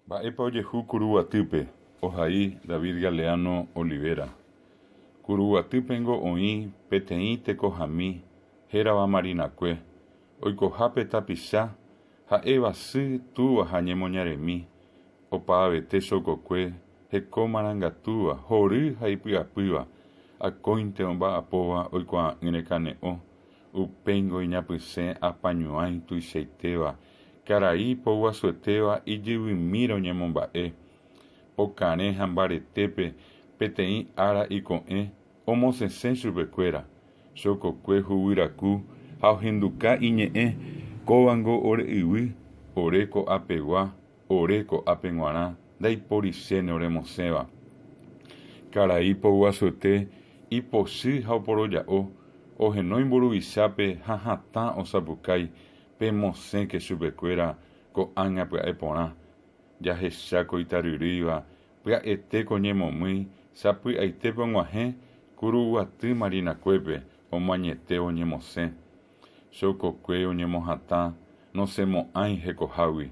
Mba'épa ojehu Kuruguatýpe? Ohai David Galeano Olivera. Kuruguatýpengo oĩ peteĩ tekohami hérava Marinakue, oikohápe tapicha ha'éva sy, túva ha ñemoñaremi, opavavete chokokue, heko marangatúva, hory ha ipy'apýva, akóinte omba'apóva oikuaa'ỹre kane'õ, Upéingo iñapysẽ apañuãi tuichaitéva, karai poguasuetéva ijyvymíre oñemomba'e. Pokarẽ ha mbaretépe peteĩ ára iko'ẽ omosẽsẽ chupekuéra. Chokokue huguyraku ha ohenduka iñe'ẽ, Kóvango ore yvy, ore ko'apegua, ore ko'ápe g̃uarã ndaiporichéne oremosẽva. Karai poguasuete ipochy ha oporoja'o, ohenói mburuvichápe ha hatã osapukái, Pemosẽke chupekuéra ko'ág̃a pya'e porã. Jahecha ko itaryrýiva pya'ete ko ñemomýi sapy'aitépe og̃uahẽ Kuruguaty Marinakuépe omoañetévo ñemosẽ. Chokokue oñemohatã nosẽmo'ãi hekohágui.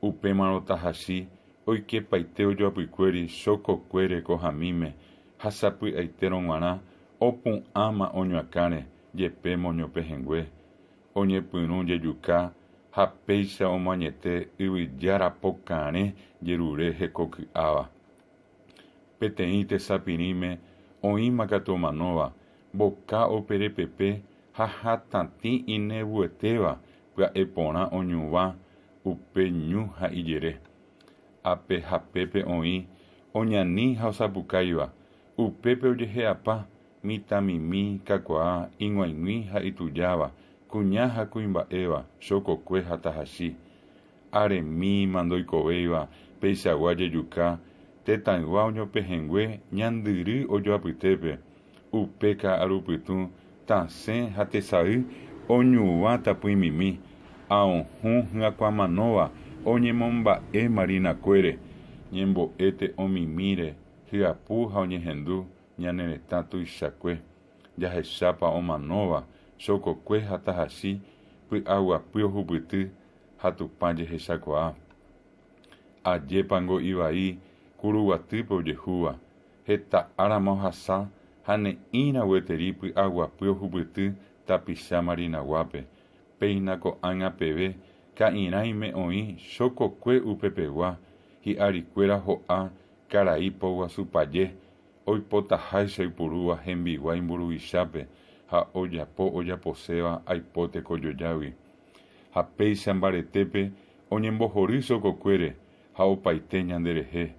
Upémarõ tahachi oikepaite ojoapykuéri chokokue rekohamíme ha sapy'aitérõ g̃uarã opu'ãma oñoakãre jepémo oñopehẽngue. Oñepyrũ jejuka ha péicha omoañete yvyjára pokarẽ jerure hekoky'áva. Peteĩ tesapirĩme oĩma katu omanóva, mboka operepepe ha hatatĩ inevuetéva pya'e porã oñuvã upe ñu ha ijere. Ape ha pépe oĩ oñani ha osapukáiva, upépe ojehe'apa mitãmimi kakuaa ig̃uaig̃ui ha itujáva, kuña ha kuimba'éva, chokokue ha tahachi. Aremíma ndoikovéiva peichagua jejuka tetãygua oñopehẽngue ñandyry ojoapytépe, upe ka'arupytũ tasẽ ha tesay oñuvã tapỹimimi, aohũ hyakuãmanóva oñemomba'e marinakuére, ñembo'e te'õmimíre hyapu ha oñehendu ñane retã tuichakue, jahechápa omanóva chokokue ha tahachi py'aguapy ohupyty ha Tupã jehechakuaa. Ajépango ivai Kuruguatýpe ojehúva, heta árama ohasa ha ne'ĩra gueteri py'aguapy ohupyty tapicha Marinaguápe, péina ko'ág̃a peve ka'irãime oĩ chokokue upepegua, hi'arikuéra ho'a karai poguasu paje, oipotaháicha oipurúva hembiguái mburuvichápe ha ojapo ojaposéva aipo tekojojágui. Ha péicha mbaretépe oñembohory chokokuére ha opaite ñande rehe.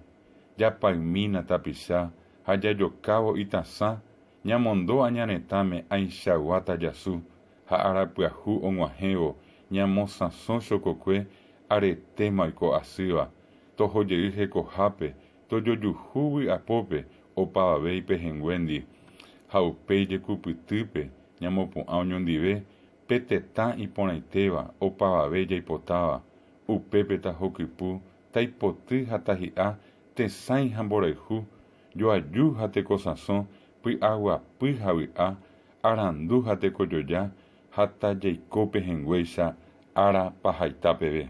Japaymína tapicha ha jajokávo itasã ñamondo aña retãme ãichagua tajasu ha arapyahu og̃uahẽvo ñamosãsõ chokokue aretéma oiko asýva, toho jey hekohápe, tojojuhu vy'apópe opavave ipehẽnguéndi ha upéi jekupytýpe ñamopu'ã oñondive Pe tetã iporãitéva opavave jaipotáva, upépe tahokypu, taipoty ha tahi'a, tesãi ha mborayhu, joaju ha tekosãso, py'aguapy ha vy'a, arandu ha tekojoja, ha tajaiko pehẽnguéicha ára pahaita peve.